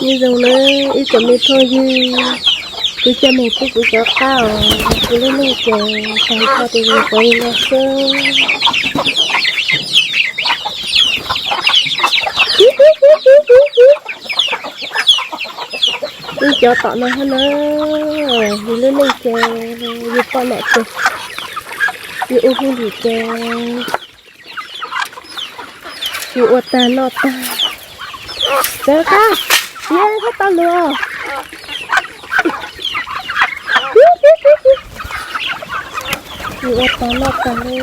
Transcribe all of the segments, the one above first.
Nyob zoo na ib tsoom me phooj ywg, kuv coj mus pub kuv cov qab os, kuv lub neej ces tag nrho ces zoo li no xwb. Wb cov tom no hab na, yus lub neej ces yus poj niam ces yus ua hauj lwm ces yus ua tag noj tag. Txawv qab, yus tau lus. Yus ua tag noj tag li.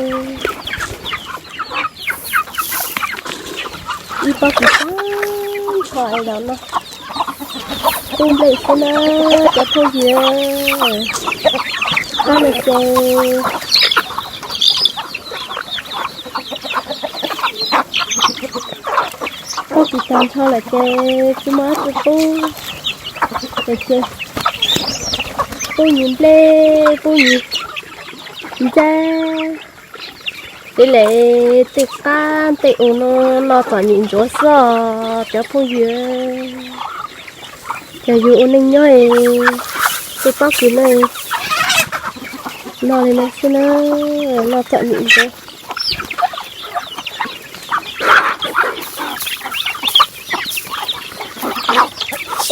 Ib pob kws tag nrho es los no. Tub nplej xwb na cov phooj ywg. Qab no ces pob kws tag nrho lawm ces tsis muaj dab tsi pub. Ces pub nyuag nplej, pub nyuag ntxa. Ib leeg tej qab tej u no, no txom nyem ntsuav xwb os cov phooj ywg. Ces yus ua neej nyob es tej pob kws no no li no xwb na, no txom nyem ntsuav.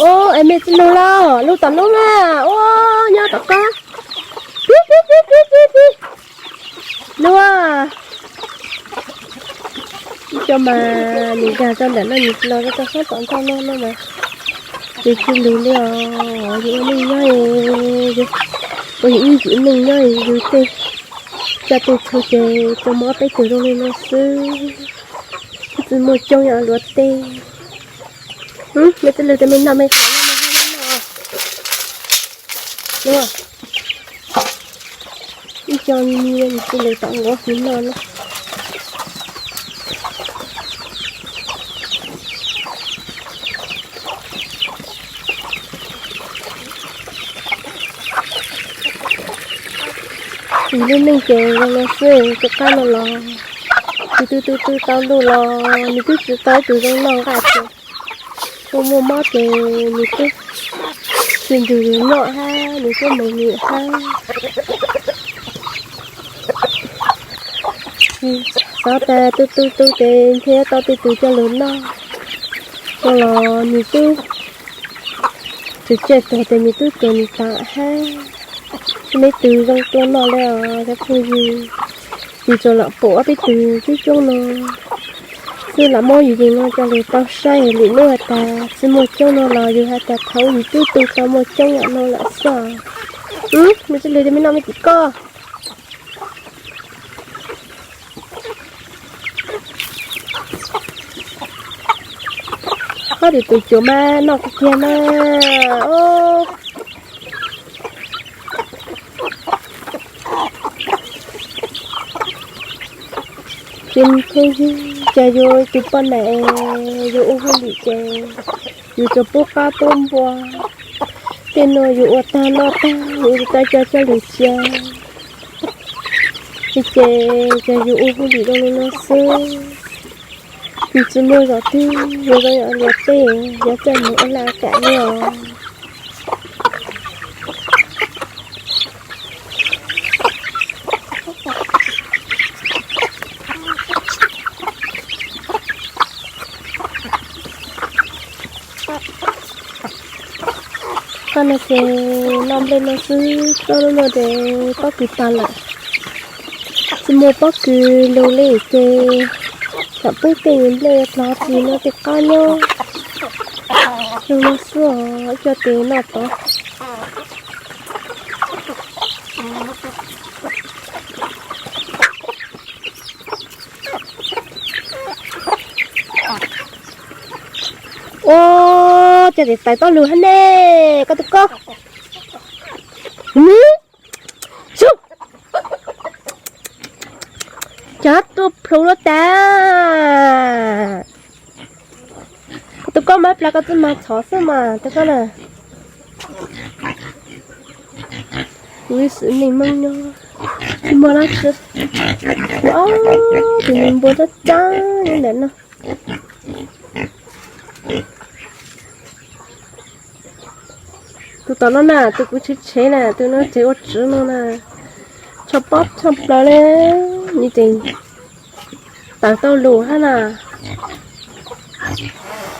Ua es me txiv lug lauj, lug tom lub mas, ua nyob tom qab. Pib pib pib pib pib pib. Lug. Ib co mas nws nkag rau ntawm no, nws los rau sab tom ntej no no mas nws tsis lug li os. Yus ua neej nyob, ua yus ib yim neej nyob yus tej, coj tej tshua ces tsuas muaj ob peb tug zoo li no xwb, tsis muaj coob yam luag tej. Me txiv lug ces me no me no. Ib co me txiv lug tom nqua hwv no na. Yus lub neej ces zoo no xwb, tus qab no los yus tu tu tu tau lug los nws twb tsis tau ib tug zoo noj nqaj ces, ua muaj mob ces nws twb tsis nrug yus noj hab nws twb moog nyem hab. Xav tas tu tu tu ces ntshe tau tej tug coj lug noj, no los nws twb tsis tseg tuag ces nws twb tuag nws tas hab. Tsis muaj ib tug zoo tuaj noj li os cov phooj ywg. Yus tsuas lam pum ob peb tug coob coob no xwb, lam muab yus yees no coj lug tau saib, lwm hnub has tas tsis muaj coob no los yus has tas thaum yus twb tu tau muaj coob yam no lawm xwb. Me txiv lug ces me no me tim koj. Ob tug cuav mas noj kiag kiag na. Ces phooj ywg, cas yus tus poj niam yus ua hauj lwm ces yus tsuas pub qab pub npua. Tej no yus ua tag noj tag yus tsis tau coj coj lug cia. Ces cas yus ua hauj lwm zoo li no xwb, yus tsis muaj zos twg zoo zoo yam luag tej, yuav txawj moog ua laj kam li os. Qhov no ces noj nplej no xwb, txog lub no ces pob kws tag lawm. Tsis muaj pob kws lug li ces thaum pub tej nplej plhov txhis no tej qab nyob zoo no xwb os, ib co tes noj tod. Ua cas tes tawm tau lug hab ne, koj tus koj. Cov tuaj plhws lub tas. Koj tus koj mas plas koj txuj mas txhov xwb mas tus koj na. Kuv ib sim neej Hmoob nyob tsis muaj dab tsi, ob tug me npua txob txab nyob ntawm no. Tus tom no na, tus kuv tshev tshev na, tus no tseem ua tswv no na. Tsho pob tsho plaws li, nws tseem tawm tau lus hab na.